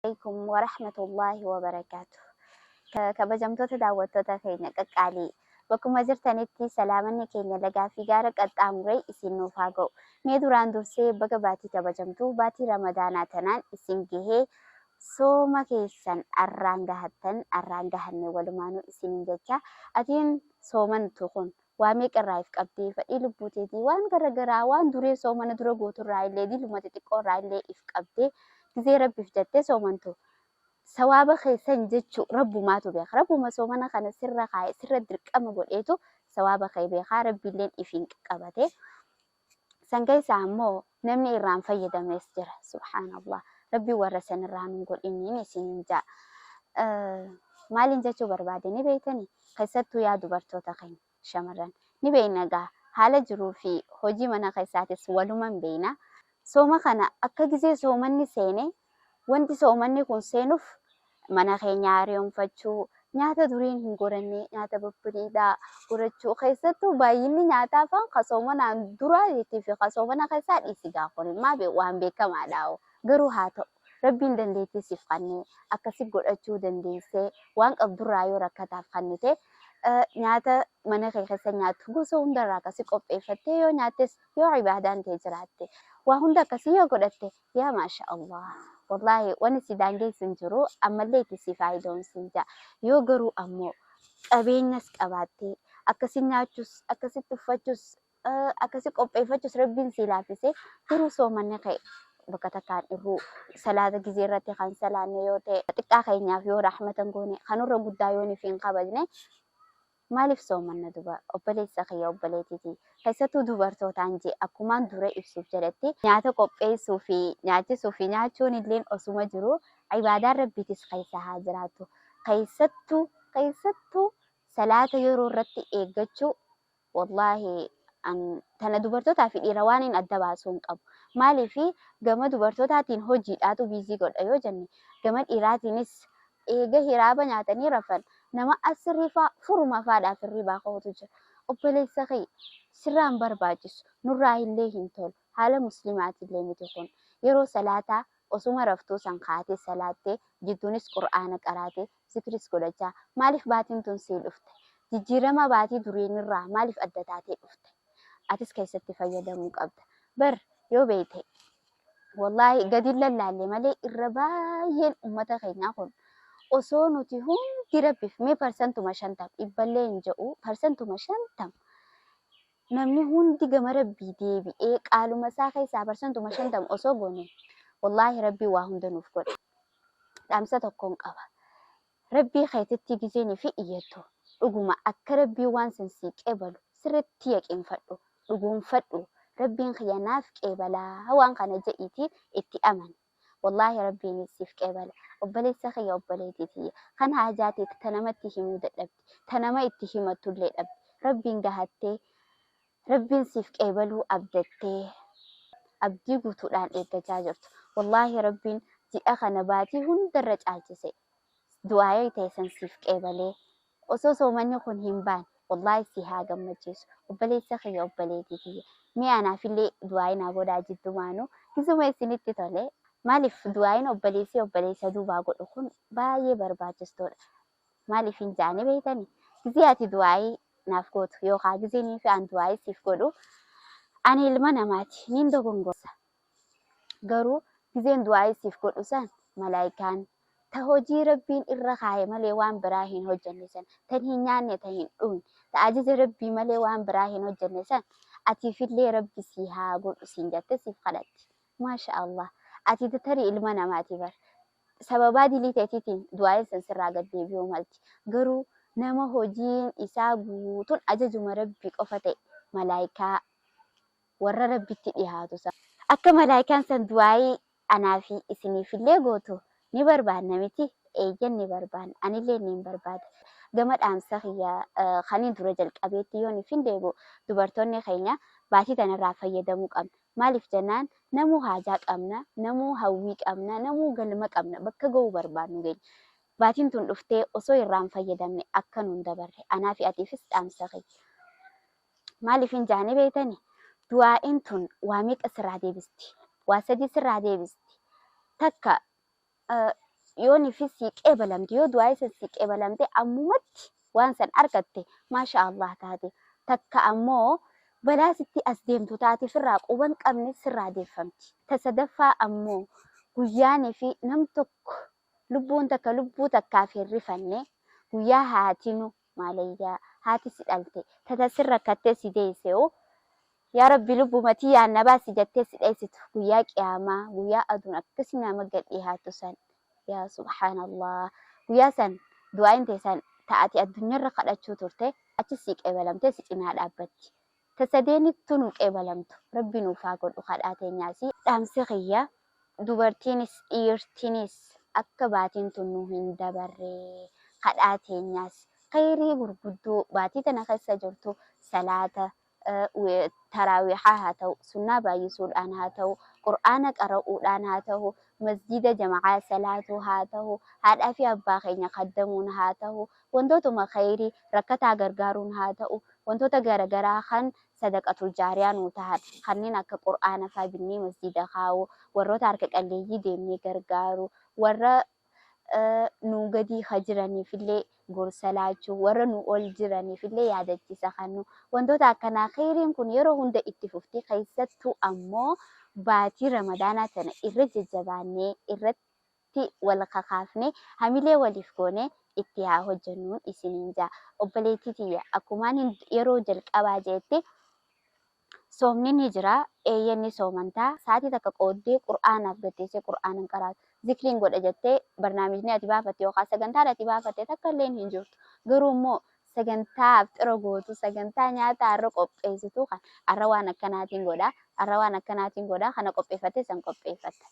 Aleykum warahmatullaahi wabarakaatuh. Kabajamtoota daawwattoota keenya qaqqaalii bakkuma jirtanitti salaamanni keenya lagaa fi gaara qaxxaamuree isin nuuf haa ga'u. Mee duraan dursee baga baatii kabajamtuu baatii Ramadaanaa tanaan isin gahee sooma keessan arraan gahattan arraan gahanne walumaanuu isiniin jecha atiin soomantu kun waa meeqa irraa if qabdee fadhii lubbuu teetii waan gara garaa waan duree soomana dura gootu irraa illee diluma xixiqqoo irraa illee if qabdee gizee rabbiif jettee soomantu sawaaba keessan jechu rabbumaatu beeka rabbuma soomana kana sirra kaaye sirra dirqama godheetu sawaaba kee beekaa rabbiilleen ifiin qabate san keessaa ammoo namni irraa hin fayyadamnes jira subhaanallah rabbi warra san irraa nun godhiniin isiniin jaa maaliin jechuu barbaade ni beeytanii keessattuu yaa dubartoota keenya shamarran ni beeyna gaa haala jiruu fi hojii mana keessaatis waluman beeyna sooma kana akka gizee soomanni seene Wanti soomanni kun seenuf mana keenya haaromfachuu, nyaata duriin hin goranne nyaata babbareedaa godhachuu keessattuu baay'inni nyaataa faan ka soomanaan duraatii fi ka soomana keessaa dhiisi gaa kun immaa waan beekamaadha. Garuu haa ta'u rabbiin dandeettii siif kennee akkasi godhachuu dandeessee waan qabdurraa yoo rakkataaf kennite nyaata mana kee keessa nyaattu gosa hundarraa akkasi qopheeffattee yoo nyaattes yoo ibaadaan tee jiraatte waa hunda akkasii yoo godhatte Yaa maasha Allah wallaahi wani si daangeessu hin jiru ammallee itti si faayidoomsin ja'a yoo garuu ammoo qabeenyas qabaattee akkasi nyaachus akkasitti uffachus akkasi qopheeffachus rabbiin sii laaffise garuu soomanni kee bakka takkaan irruu salaata gizee irratti kan salaanne yoo ta'e xiqqaa keenyaaf yoo rahmata hin goone kanurra guddaa yoo nuuf hin kabajne Maaliif soomanna duba obboleessa kiyya obboleetii tiyya keessattuu dubartootaan jee akkumaan dura ibsuuf jedhetti nyaata qopheessuu fi nyaachisuu fi nyaachuun illeen osuma jiru ibaadaan rabbiitis keessa haa jiraattu keessattuu keessattuu salaata yeroo irratti eeggachuu wallaahi an tana dubartootaa fi dhiira waan hin adda baasuu hin qabu maaliif gama dubartootaatiin hojiidhaatu biizii godha yoo jenne gama dhiiraatiinis Eega hiraaba nyaatanii rafan nama asrii faa furuma faadhaaf hirribaa ka'utu jira. Obboleessa kiyya sirraa hin barbaachisu nurraa illee hin tolu haala muslimaatillee miti kun. Yeroo salaataa osuma raftuu san kaatee salaattee jidduunis qur'aana qaraatee zikriis godhachaa maaliif baatiin tun sii dhufte? Jijjiirama baatii duriinirraa maaliif adda taatee dhufte? Atis keessatti fayyadamuu qabda. Bar yoo beeyte Wallaahi gadi hin lallaalle malee irra baay'een ummata keenyaa kun osoo nuti hundi rabbiif mee parsantuma 50 dhibballee hin jedhu parsantuma 50 namni hundi gama rabbii deebi'ee qaaluma isaa keessaa parsantuma 50 osoo goone wallaahi rabbii waa hunda nuuf godha. Dhaamsa tokkoon qaba. Rabbii keetitti gizeenii fi iyyattu dhuguma akka Rabbiin waan san sii qeebalu sirritti yaqiinfadhu, dhugoomfadhu, Rabbiin kiyya naaf qeebalaa waan kana je'iitii itti amani. Wallaahi Rabbiinis siif qeebala. Obboleessa kiyya obboleetii tiyya kan haajaa tee ta namatti himuu dadhabde, ta nama itti himattullee dhabde, Rabbiin gahattee Rabbiin siif qeebaluu abdattee abdii guutuudhaan eeggachaa jirtu. Wallaahi Rabbiin ji'a kana baatii hundarra caalchise du'aa'ii tee san siif qeebalee osoo soomanni kun hin baane wallaahi si haa gammachiisu. Obboleessa kiyya obboleetii tiyya mee anaafillee du'aa'ii naa godhaa jiddumaanuu gizuma isinitti tole maaliif du'aa'iin obboleessi obboleessa duubaa godhu kun baay'ee barbaachistoodha. Maaliif hin jaane beeytani? Gizee ati du'aa'ii naaf gootu yookaa gizee niifi an du'aa'ii siif godhu ani ilma namaati niin dogongorsa. Garuu gizeen du'aa'ii siif godhu san malaayikaan ta hojii Rabbiin irra kaaye malee waan biraa hin hojjanne san tan hin nyaanne ta hin dhugne ta ajaja Rabbii malee waan biraa hin hojjanne san atiifillee Rabbi sii haa godhu siin jatte siif kadhatti. Maasha Allah. Ati tarii ilma namaati bar. Sababaa dilii teetiitiin du'aa'iin san sirraa gad deebi'uu malti. Garuu nama hojiin isaa guutuun ajajuma Rabbii qofa ta'e malaayikaa warra Rabbitti dhihaatu san. Akka malaayikaan san du'aa'ii anaa fi isiniifillee gootu ni barbaanna miti? Eeyyan ni barbaanna. Anillee niin barbaada. Gama dhaamsa kiyya kaniin dura jalqabeetti yoon ifin deebi'u dubartoonni keenya baatii tanarraa fayyadamuu qabna. Maaliif jennaan namuu haajaa qabna, namuu hawwii qabna, namuu galma qabna, bakka ga'uu barbaannu geenya. Baatiin tun dhuftee osoo irraa hin fayyadamne akka nun dabarre anaafi atiifis dhaamsa kiyya. Maaliif hin jaane beeytani? Du'aa'iin tun waa meeqa sirraa deebisti? Waa sadii sirraa deebisti. Takka Yooni fi sii qeebalamte, yoo du'aa'ii san sii qeebalamte ammumatti waan san argatte, maasha Allah taate. Takka ammoo balaa sitti as deemtu taate firraa quban qabne sirraa deeffamti. Ta sadaffaa ammoo guyyaanii fi nam tokko lubbuun takka lubbuu takkaaf hin rifanne, guyyaa haatinu maalayyaa haati si dhalte tata sin rakkattee si deeyse'u, yaa rabbi lubbuma tiyyaan na baasi jettee si dheeysitu, guyyaa qiyaamaa, guyyaa aduun akkasi nama gad dhihaattu san, yaa subhaanallah, guyyaa san du'aayin teessan ta ati addunyarra kadhachuu turte achi sii qeebalamtee si cinaa dhaabbatti. Ta sadeenittuu nu qeebalamtu rabbi nuuf haa godhu kadhaa teenyaasi. Dhaamsi kiyya, dubartiinis dhiirtinis akka baatiin tun nu hin dabarre kadhaa teenyaas, kheyrii gurguddoo baatii tana keessa jirtu, salaata taraawiihaa haa ta'u, sunnaa baay'isuudhaan haa ta'u, qur'aana qara'uudhaan haa ta'u, masjiida jama'aa salaatuu haa ta'u, haadhaa fi abbaa keenya khaddamuun haa ta'u, wantootuma kheyrii, rakkataa gargaaruun haa ta'u, wantoota garagaraa kan sadaqatul jaariyaa nuu tahan kanneen akka qur'aana faa binnee masjiida kaa'uu, warroota harka qalleeyyii deemnee gargaaruu, warra nuu gadii ka jiraniifillee gorsa laachuu, warra nuu ol jiraniifillee yaadachiisa kannuu, wantoota akkanaa kheyriin kun yeroo hunda itti fufti. Keessattuu ammoo baatii ramadaanaa tana irra jajjabaannee, irratti wal kakaafne, hamilee waliif goone itti haa hojjennuun isiniin jaa. Obboleettii tiyya, akkumaan yeroo jalqabaa jeetti, soomni ni jira, eeyyeen ni soomantaa, sa'aatii takka qooddee qur'aanaaf gad teessee qur'aana hin qaraatu, zikriin godha jettee barnaamijni ati baafatte yookaan sagantaan ati baafatte takka illeen hin jirtu. Garuu immoo sagantaa afxira gootu, sagantaa nyaata har'a qopheessitu kan har'a waan akkanaatiin godha, har'a waan akkanaatiin godha, kana qopheeffattee san qopheeffatta.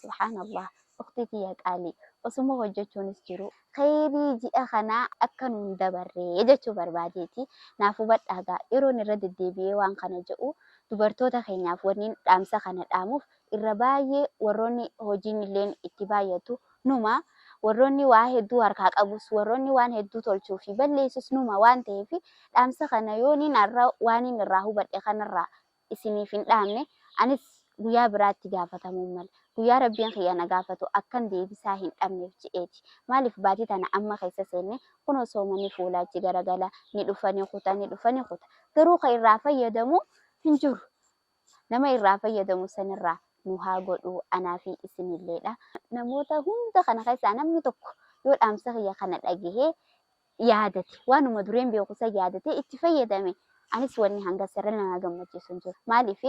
Subhaanallah, ukhtii tiyya qaalii, osuma hojjechuunis jiru kheyrii ji'a kanaa akka nuun dabarree jechuu barbaadeeti. Naaf hubadhaa gaa, yeroon irra deddeebi'ee waan kana jedhu, dubartoota keenyaaf wannin dhaamsa kana dhaamuuf, irra baay'ee warroonni hojiin illeen itti baay'atu numa, warroonni waa hedduu harkaa qabus, warroonni waan hedduu tolchuu fi balleessus numa waan ta'eef, dhaamsa kana yooniin har'a waaniin irraa hubadhe kanarraa isiniif hin dhaamne, anis guyyaa biraatti gaafatamuun mala. Guyyaa Rabbiin kiyya na gaafatu akkan deebisaa hin dhabneef je'eeti. Maaliif baatii tana amma keessa seenne, kunoo soomanni fuula achi garagala, ni dhufa ni kuta, ni dhufa ni kuta. Garuu ka irraa fayyadamu hin jiru. Nama irraa fayyadamu sanirraa nu haa godhu anaa fi isinilleedha. Namoota hunda kana keessaa namni tokko yoo dhaamsa kiyya kana dhagahee yaadate, waanuma dureen beeku san yaadatee itti fayyadame, anis wanni hanga sirra nama gammachiisu hin jiru. Maaliif,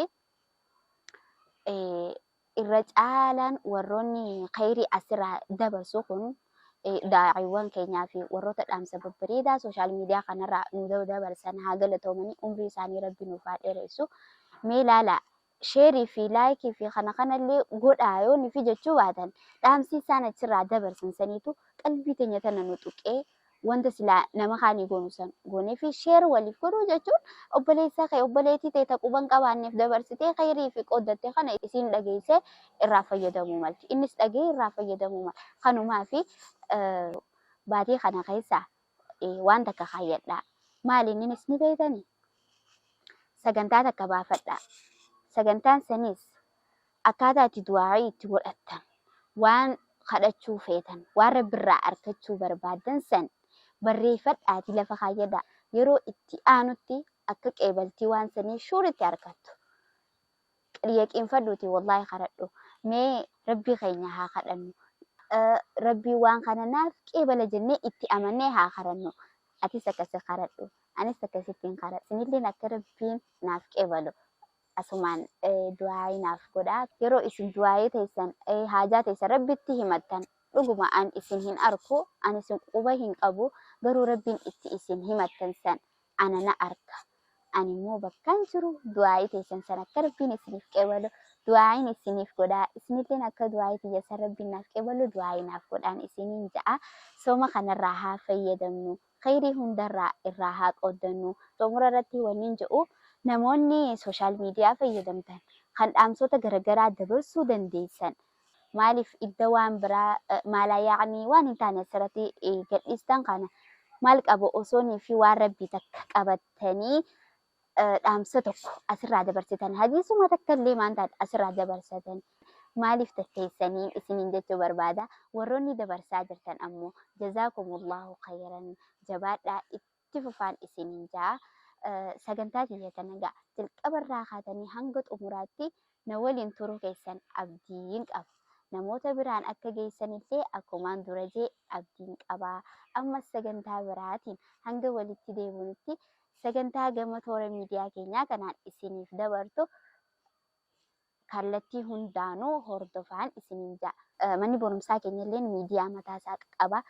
irra caalaan warroonni khayrii asirraa dabarsu kun daa'iiwwan keenyaa fi warroota dhaamsa babbareedaa social media kanarraa nu dabarsan haa galatoomanii, umrii isaanii rabbi nuuf haa dheeressu. Mee ilaalaa, share fi like fi kana kanallee godhaa yoo nufi jechuu baatan, dhaamsi isaan achirraa dabarsan saniitu qalbii teenya tana nu tuqee, wanta silaa nama kaanii goonu san goonee fi share waliif godhuu jechuun, obboleessa kee, obboleettii tee ta quban qabaanneef dabarsitee khayrii fi qooddattee kana isiin dhageessee irraa fayyadamuu malti. Innis dhagee irraa fayyadamuu mala. Kanumaa fi baatii kana keessaa waan takka kaayyadhaa. Maali inninis ni beeytanii? Sagantaa takka baafadhaa. Sagantaan saniis akkaataa itti du'aa'ii itti godhattan, waan kadhachuu feetan, waan Rabbirraa arkachuu barbaaddan san barreeffadhaatii lafa kaayyadhaa. Yeroo itti aanutti akka qeebaltii waan sanii shuuritti arkattu. Yaqiinfadhuutii wallaahi kadhadhu. Mee Rabbii keenya haa kadhannu. Rabbii waan kana naaf qeebala jennee itti amannee haa kadhannu. Atis akkasi kadhadhu. Anis akkasittiin kadhadha. Isinilleen akka Rabbiin naaf qeebalu asumaan du'aa'ii naaf godhaa. Yeroo isin du'aa'ii teessan, haajaa teessan Rabbitti himattan, dhuguma an isin hin arku, an isin quba hin qabu, garuu Rabbiin itti isin himattan san ana na arka. Ani immoo bakkaan jiru du'aa'ii teessan san akka Rabbiin isiniif qeebalu du'aa'iin isiniif godhaa. Isinilleen akka du'aa'ii tiyya san Rabbiin naaf qeebalu du'aa'ii naaf godhaan isiniin ja'a. Sooma kanarraa haa fayyadamnu. Kheyrii hundarraa irraa haa qooddannu. Xumura irratti wannin jedhu, namoonni social media fayyadamtan kan dhaamsota garagaraa dabarsuu dandeessan, maaliif idda waan biraa maalaa yaa'nii waan hin taane asirratti gadhiistan? Kana maal qaba osoonii fi waan rabbii takka qabattanii dhaamsa tokko asirraa dabarsitan, hadiisuma takka illee maan taate asirraa dabarsatan? Maaliif tatteessaniin isiniin jechuu barbaada. Warroonni dabarsaa jirtan ammoo jazaakumullahu khayran jabaadhaa itti fufaan isiniin ja'a. Sagantaa tiyya tana gaa jalqabarraa kaatanii hanga xumuraatti na waliin turuu keessan abdiin qaba. Namoota biraan akka geessanillee akkumaan dura jee abdiin qaba. Ammas sagantaa biraatiin hanga walitti deebinutti sagantaa gama toora miidiyaa keenyaa kanaan isiniif dabartu kallattii hundaanuu hordofaan isiniin ja'a. Manni barumsaa keenyalleen miidiyaa mataa isaa qaba.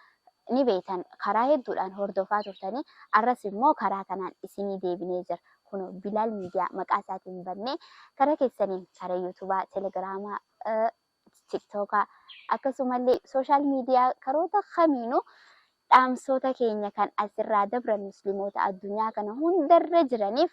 Ni beektan karaa hedduudhaan hordofaa turtanii arras immoo karaa kanaan isinii deebinee jira. Kunoo Bilaal Miidiyaa maqaa isaatiin bannee karaa keessaniin karaa yuutubaa, telegiraamaa, tiktookaa akkasumallee sooshaal miidiyaa karoota kamiinuu dhaamsota keenya kan asirraa dabran muslimoota addunyaa kana hundarra jiraniif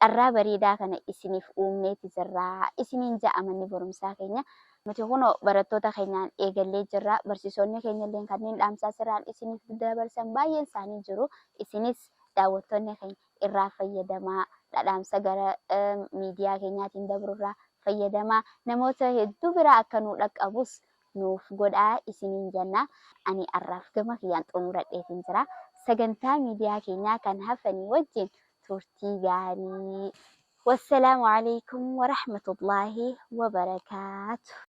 carraa bareedaa kana isiniif uumneeti jirra isiniin ja'a manni barumsaa keenya. Nuti kunoo barattoota keenyaan eegallee jirra. Barsiisonni keenyallee kanneen dhaamsa asirraan isiniif dabarsan baay'een isaanii jiru. Isinis daawwattoonni keenya irraa fayyadamaa dhaamsa gara miidiyaa keenyaatiin dabrurraa fayyadamaa namoota hedduu biraa akka nu dhaqqabus nuuf godhaa isiniin jenna. Ani har'aaf gama kiyyaan xumuradheetiin jira. Sagantaa miidiyaa keenyaa kan hafanii wajjin turtii gaarii. Wassalaamu alaikum warahmatullaahi wabarakaatu.